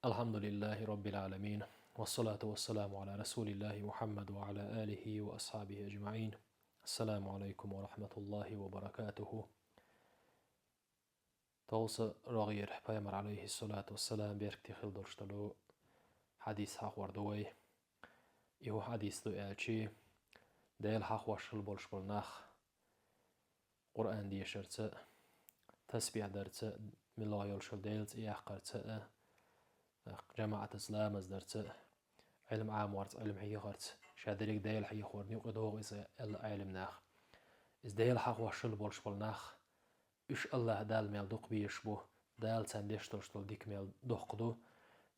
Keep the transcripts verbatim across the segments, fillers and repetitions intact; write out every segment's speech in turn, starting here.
الحمد لله رب العالمين، والصلاة والسلام على رسول الله محمد وعلى آله وأصحابه أجمعين. السلام عليكم ورحمة الله وبركاته. Товса рогӀера пайхамар, алейхиссалату вассалам, беркате хилла долуш долу хьадис хьахор ду вай. И хӀу хьадис ду аьлчи, Дела хьахош хилла болуш болу нах Къуръан дешарца а, тасбихь дарца а, муьлхха йолуш йолу Делан цӀе яккхарца а, жамаӀатаца ламаз дарца а, Ӏилма Ӏаморца, Ӏилма хьехарца, ша дерриг Дела хьехорна юкъа догӀу иза аьлла Ӏелам наха. Иза Дела хьахош хилла болуш болу нах, уьш АллахӀ Далла мел дукха безаш бу, Дала царна деш долуш долу дика мел доккха ду.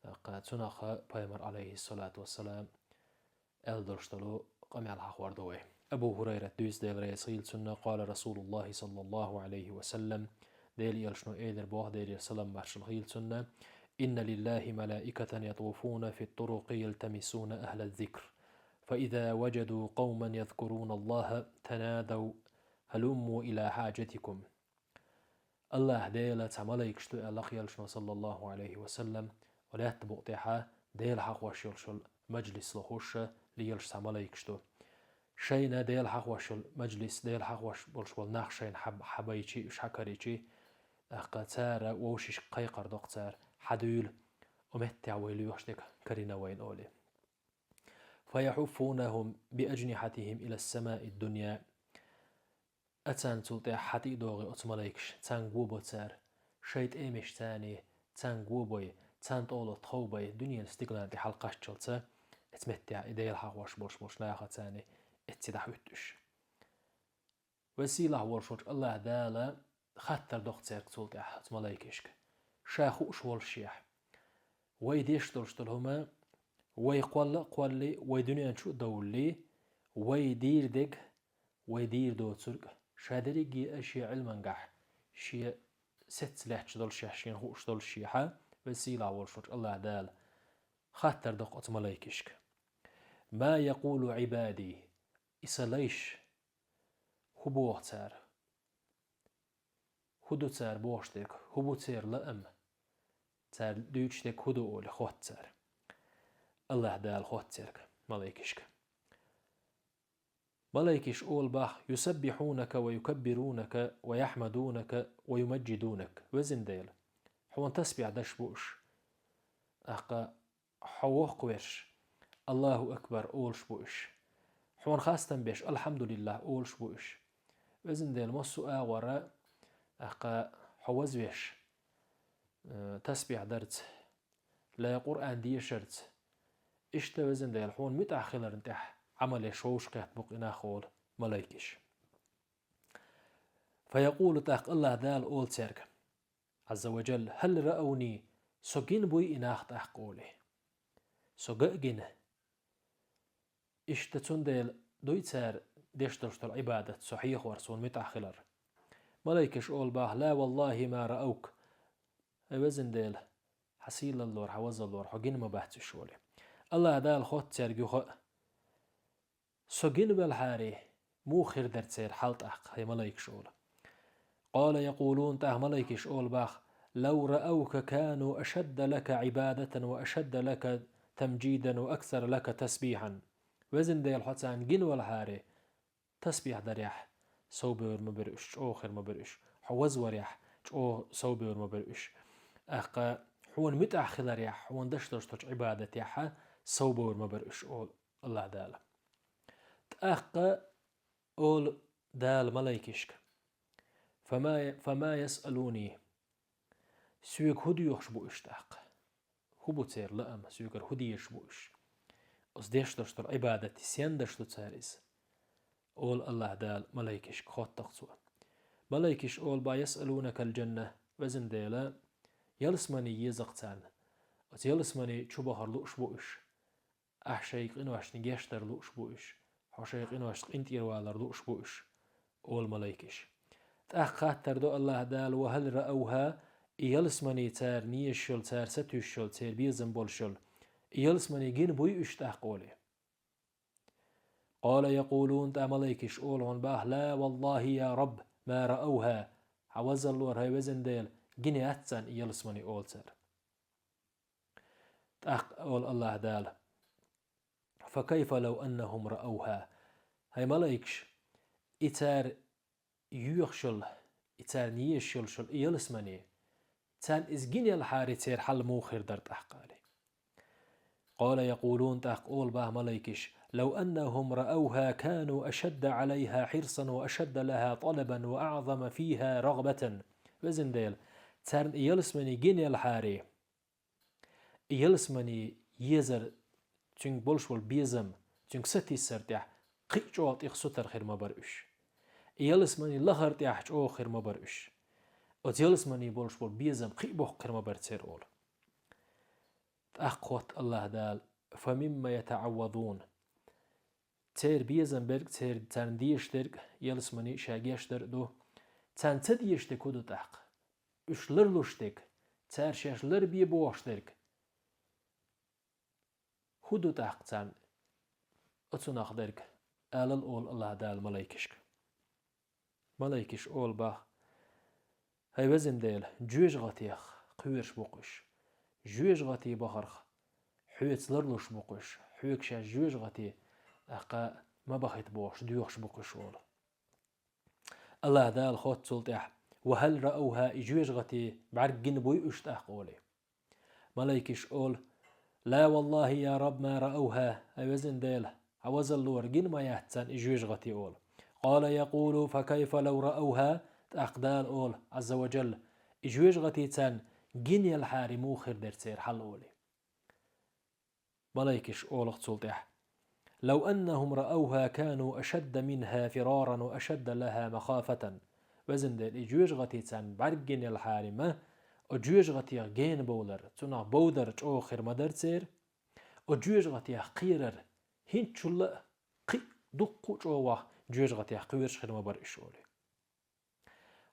ТӀаккха цунах пайхамар, алейхиссалату вассалам, аьлла долуш долу къамел хьахор ду вай. Абу ХӀурайрат дуьйцу, Дела реза хила цунна, къала Расулуллахи саллаллаху алейхи ва саллам, Дела элчано элира боху, Делера салам маршалла хила цунна: «Инна лиллахи малаикатан ятуфуна фи турукъи ялтамисуна ахла зикр. Фа иза ваджаду къауман язкуруна Аллаха танадав халумму ила хьаджатикум». АллахӀ Дела цхьа малайкаш ду аьлла элчано, саллаллаху алейхи ва саллам, ва лаьтта букъа тӀехьа Дела хьахош йолуш йолу мажлис лохуша лелаш цхьа малайкаш ду. Шайна Дела хьахош йолу мажлис, Дела хьахош болуш болу нах шайна хьаб-, хьабайчи, уьш хьакаричи, тӀаккха цара вовшашка кхайкхар доккху цара: «Хьадуьйла, оцу меттехь вай лоьхуш дерг карийна вайна», — олий. «Фа яхьуффунахум би аджнихьатихим ила самаи дунья». А царна цул тӀаьхьа хьатӀа а догӀий оцу малайкаш, царна го бо цара, шайн тӀемеш царний, царна го бой, царна тӀоло тхов бай, дуьненан стигална тӀе хьалакхаччалца, эцу меттехь и Дела хьахош болуш болчу наха царний, эцци дӀахӀуьтту уьш. Веза-сийлахь волуш волчу АллахӀ Дала хаттар доккху цаьрга цул тӀаьхьа, оцу малайкашка, ша хууш волушшехь. Вай деш долуш долу хӀума, вай кхолла а кхоллий, вай дуьнен чу а довллий, вай дийр дерг, вай дийр доцург, ша дерриге а шен Ӏилмангахь, шен сецца лаьтташ долушехь, шена хууш долушшехьа, веза-сийлахь волуш волчу АллахӀ Дала хаттар доккху оцу малайкашка: «Ма якъулу Ӏибади?» И сан лайш, хӀу боху цара? ХӀу ду цара бохуш дерг? ХӀу бу церан лаам? Цара дуьйцуш дерг хӀу ду олий, хотту цара. АллахӀ Дала хотту цаьрга, малайкашка. Малайкаш олу боху: «Юсаббихьунака ва юкаббирунака ва яхьмадунака ва юмаджидунак». Везан Дела, хьуна тасбихь деш бу уьш. ТӀаккха хьо воккхавеш, «Аллаху акбар» олуш бу уьш. Хьуна хастам беш, «Алхьамдулиллах» олуш бу уьш. Везан Дела, массо а агӀора, тӀаккха хьо вазвеш, э, тасбихь дарца, ла Къуръан дешарца. Иштта, везан Дела, хьуна муьтӀахь хиларна тӀехь Ӏамал еш вовшахкхетта бу-кх и нах, олу малайкаш. Фа якъулу, тӀаккха АллахӀ Дала олу цаьрга, Ӏазза ва Джалла: «Хьал раауни, со гина буй и нах тӀаккха?» — олий. Со ган а гина. Иштта цундела дуй цара деш долуш долу Ӏибадат, со хьехор, суна муьтӀахь хилар. Малайкаш олу боху: «Ла валлахи ма рааук». Ай везан Дела, хьан сийлаллора, хьан вазаллора, хьо гина ма бац уьш, олий. АллахӀ Дала хотту цаьрга юха а: «Со гина велхьарий, муха хир дара церан хьал тӀаккха, хӀай малайкаш?» — олу. Къала якъулун, тӀаккха малайкаш олу боху: «Лав рааука кану ашадда лака Ӏибадатан ва ашадда лака тамджидан ва аксара лака тасбихьан». Везан Дела, хьо царна гина велхьарий, тасбихь дарехь совбевр ма бара уьш, чӀогӀа хир ма бара уьш. Хьо вазварехь, чӀогӀа совбевр ма бара уьш. ТӀаккха хьуна муьтӀахь хиларехь, хьуна деш долуш долчу Ӏибадатехьа совбевр ма бара уьш, олу АллахӀ Дала. ТӀаккха олу Дала малайкашка: «Фама, фама ясъалуни». Соьга хӀу доьхуш бу уьш тӀаккха? ХӀу бу церан лаам, соьгара хӀу дезаш бу уьш? Оцу деш долуш долу Ӏибадат сен деш ду цара иза? Олу АллахӀ Дала малайкашка, хотту-кх цо. Малайкаш олу боху: «Ясъалунакал джанна», везан Дела, ялсамани еза-кх царна. Оцу ялсамани чу бахар лууш бу уьш. Ахь шайн къиношна гечдар лууш бу уьш, хьо шайн къиношца къинтӀера валар лууш бу уьш, олу малайкаш. ТӀаккха хаттар до АллахӀ Дала: «Ва хьал раауха», и ялсамани цара незаш йолу, цара сатуьйсуш йолу, церан безам болуш йолу, и ялсамани гина буй уьш тӀаккха, олий. Къала якъулун, тӀаккха малайкаш олу хьуна боху: «Ла валлахи я Рабб, ма раауха». Хьан вазаллора, хӀай везан Дела, гина яц царна и ялсамани, олу цара. ТӀаккха олу АллахӀа Дала: «Фа кайфа лав аннахум раавха?» ХӀай малайкаш, и цара йоьхуш йолу, и царна езаш йолуш йолу и ялсамани, царна иза гина елхьара, церан хьал муха хир дара тӀаккха, аьлла. «Къала якъулун», тӀаккха олу боху малайкаш: «Лав аннахум раавха кану ашадда алайха хьирсан ва ашадда лаха талабан ва аъзама фиха рагӀбатан». Везан Дела, царна и ялсамани гина елхьара, и ялсамани езар, цуьнга болуш болу безам, цуьнга сатийсар тӀехь кхин а чӀогӀа тӀех сутара хир ма бара уьш. И ялсамани лахар тӀехь чӀогӀа хир ма бара уьш. Оцу ялсамани болуш болу безам кхин а боккха хир ма бара церан, олу. ТӀаккха хотту АллахӀа Дала: «Фа мимма ятаӀаввазун?» Церан безам берг, церан, царна дезаш дерг, ялсамани ша гечдар а ду. Царна ца дезаш дерг хӀун ду тӀаккха? Уьш ларлуш дерг, цара шаьш ларбе бохуш дерг хӀун ду тӀаккха царна оцунах дерг? Алал, олу АллахӀа Дала малайкашка. Малайкаш олу боху: «ХӀай везан Дела, жоьжахатех кхоьруш бу-кх уьш. Жоьжахати бахарх хьоьца ларлуш бу-кх уьш. Хьоьга шаьш жоьжахати, тӀаккха, ма бахийта бохуш, доьхуш бу-кх уьш», олу. АллахӀа Дала хотту цул тӀаьхьа: «Ва хӀал раавха?» И жоьжахати бӀаьрг гина буй уьш тӀаккха, олий. Малайкаш олу: «Ла валлахӀи, я Рабб, ма раавха», хӀай везан Дела, хьан вазаллора, гина ма яц царна и жоьжахати, олу. «Къала якъулу: фа кайфа лав раавха?» ТӀаккха Дала олу, Ӏазза ва Джалла: «И жоьжахати царна гина елхьара, муха хир дара церан хьал?» олий. Малайкаш олу-кх цул тӀаьхьа: «Лав аннахум раавха кану ашадда минха фираран ва ашадда лаха махафатан». Везан Дела, и жоьжахати царна бӀаьрг гина елхьара, ма, оцу жоьжахатех гена бовлар, цунах бовдар чӀогӀа хир ма дара церан, оцу жоьжахатех кхерар хӀинцачул а кхин а дуккха а чӀогӀа жоьжахатех кхоьруш хир ма бара уьш, олий.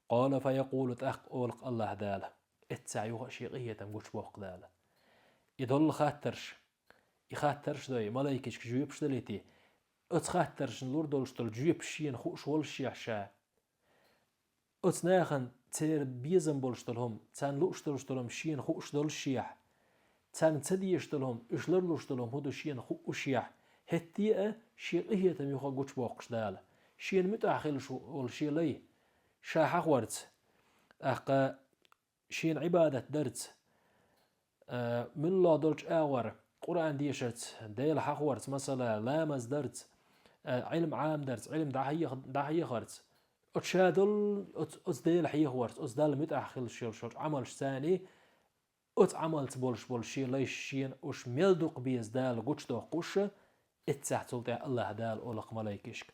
«Къала фа якъулу», тӀаккха олу-кх АллахӀа Дала, эццахь юха а шен къинхетам гучубоккху Дала: «И долу хаттарш, и хаттарш дой, малайкашка жоьпаш далийти, оцу хаттаршна лур долуш долу жоьпаш шена хууш воллушехь ша, оцу нахана церан безам болуш долу хӀума, царна лууш долуш долу хӀума шена хууш доллушехь, царна ца дезаш долу хӀума, уьш ларлуш долу хӀума хӀун ду шена хуушехь, хӀетте а шен къинхетам юха гучубоккхуш Дала, шена муьтӀахь хилла волу шен лай ша хьахорца, тӀаккха шена Ӏибадат дарца, а, муьлхха долчу агӀор, Къуръан дешарца, Дела хьахорца, масала, ламаз дарца, а, Ӏилм Ӏамадарца, Ӏилм дӀахьех-, дӀахьехарца, оцу ша долу, оцу, оцу Дела хьехорца, оцу Далла муьтӀахь хилла шел шолчу Ӏамалш царний, оцу Ӏамалца болуш болу шен лайш шена уьш мел дукха беза Дала гучудоккхуш, эццахь цул тӀаьхьа АллахӀа Дала олу-кх малайкашка: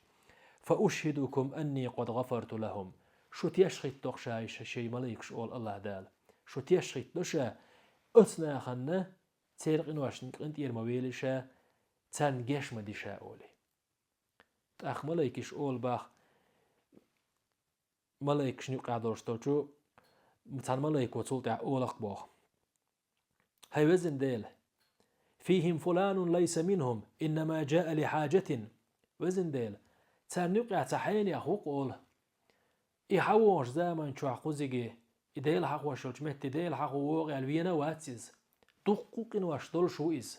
«Фа ушхидукум анни къад гъафарту лахум». Шу теш хӀиттокх ша ша, шайн малайкаш, олу АллахӀа Дала. Шу теш хӀиттадо ша, оцу нахана церан къиношна къинтӀера ма вели ша, царна геш ма ди ша, олий. ТӀаккха малайкаш олу боху, малайкашна юкъахь долуш долчу цхьана малайко цул тӀаьхьа олу-кх боху: «ХӀай везан Дела, фихим фуланун лайса минхум, иннама джаа ли хьаджатин». Везан Дела, царна юкъахь цхьа хьенех ву-кх, олу. И хьан вогӀуш заман чохь кхузиге, и Дела хьахош йолчу метте Дела хьахо вогӀу аьлла вена а вац иза. Дуккха а къинош долуш ву иза.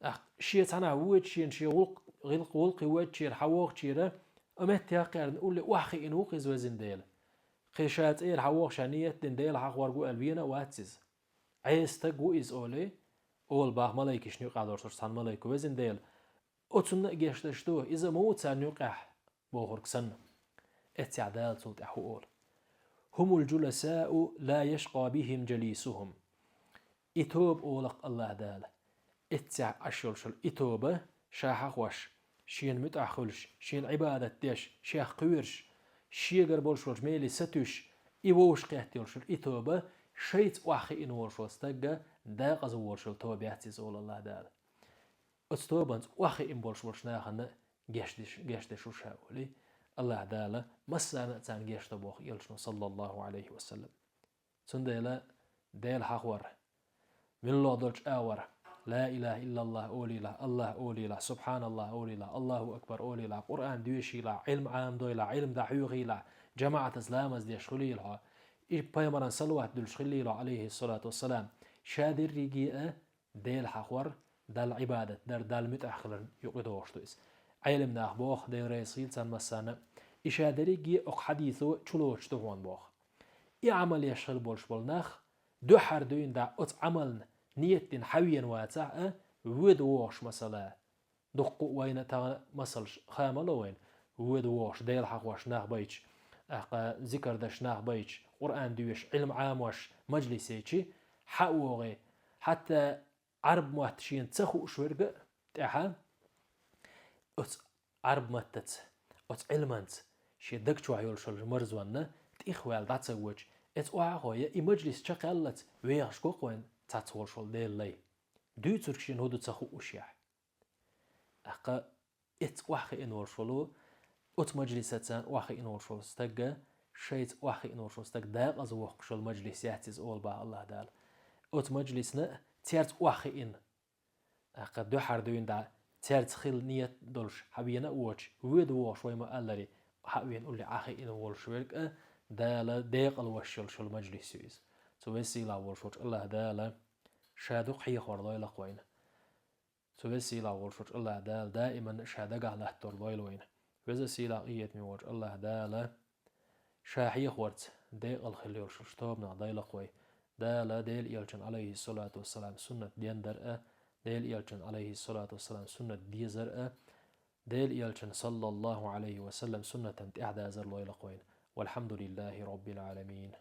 Ахь шен цхьанхьа воьдуш, шена шен гӀуллакх-, гӀилкх-, гӀуллакхе воьдучера, хьан вогӀучера, а меттехь кхерна улле охьахиъна ву-кх иза, везан Дела. Кхин ша цӀера хьан вогӀуш ша ниет дина Дела хьахорг ву аьлла вена а вац иза. Ӏеса стаг ву иза, олий, олу боху малайкашна юкъахь долуш долчу цхьана малайко, везан Дела. Оцунна а геш деш ду, иза ма ву царна юкъахь бохург санна. Эццехь Дала цул тӀаьхьа хӀун олу: «Хумул джуласау ла яшкъа бихим джалисухум». И тоба, олу-кх АллахӀа Дала, эццехь Ӏаш йолуш йолу и тоба, ша хьахош, шена муьтӀахь хуьлуш, шена Ӏибадат деш, шех кхоьруш, шегара болуш волчу меле сатуьйсуш, и вовшахкхетта йолуш йолу и тоба, шайца охьахиъна волуш волу стагга декъаза волуш йолу тоба яц иза, олу АллахӀа Дала. Оцу тобанца охьахиъна болуш болчу нахана геш деш, геш деш ву ша, олий, АллахӀа Дала массарна а царна геш до боху элчано, саллаллаху Ӏалайхи ва саллам. Цундела Дела хьахор, муьлхха долчу агӀор, ла илаха иллаллах олийла, АллахӀ олийла, субхьаналлах олийла, Аллаху акбар олийла, Къуръан доьшийла, Ӏилма Ӏамадойла, Ӏилма дӀахьоьхийла, жамаӀатаца ламаз деш хуьлийла хьо, и пайхамаран салават дуьллуш хилийла хьо, Ӏалайхи салату вассалам, ша дерриге а Дела хьахор, Далла Ӏибадат дар, Далла муьтӀахь хиларна юкъа догӀуш ду иза. Ӏелам наха боху, Дела реза хийла царна массарна, и ша дерриге а оцу хьадисо чулоцуш ду хьуна боху. И Ӏамал еш хила болуш болу нах, дуьххьара дуьйна дӀа оцу Ӏамална нийят дина хьавеана вацахь а, воьду вогӀуш масала. Дуккха а вайна тахана масалш хаа ма ло вайна, воьду вогӀуш, Дела хьахош нах байча, тӀаккха зикар деш нах байча, Къуръан доьшуш, Ӏилма Ӏамош, мажлис йича, хьа а вогӀий, хьатта Ӏарб мотт шена ца хууш верг а тӀаьхьа оцу Ӏарб маттаца, оцу Ӏилманца шен даг чохь йолуш йолу марзонна тӀехваьлла дӀа ца воьдуш, эца охьахой, я и мажлис чекхъяллалц вехаш го-кх вайн цхьацца волуш волу Делан лай. Дуьйцург шена хӀун ду ца хуушехь. ТӀаккха эца охьахиъна волуш волу, оцу мажлисаца охьахиъна волуш волу стаг, шайца охьахиъна волуш волу стаг декъаза воккхуш йолу мажлис яц иза, олу боху АллахӀ Дала. Оцу мажлисна цаьрца охьахиъна, тӀаккха дуьххьара дуьйна дӀа цаьрца хила нийят долуш хьавеана а воцуш, воьду вогӀуш вай ма-аллара, хьавеана уллехь Ӏахиъна волуш верг а Дала декъала веш йолуш йолу мажлис ю иза. Цу веза-сийлахь волуш волчу АллахӀ Дала Ша дукха хьехор лойла-кх вайна. Цу веза-сийлахь волуш волчу АллахӀ Дала даиман Ша дагахь латтор лойла вайна. Веза-сийлахь къинхетаме волчу АллахӀ Дала Ша хьехорца декъала хила йолуш йолчу тобанах дойла-кх вай. Дала Делан Элчан, Ӏалайхиссалату вассалам, суннат дендар а, Делан Элчан, Ӏалайхиссалату вассалам, суннат дезар а, Делан Элчан, саллаллаху Ӏалайхи ва саллам, суннатан тӀаьхьадазар лойла-кх вайна. Валхьамдулиллахи Роббил Ӏаламин.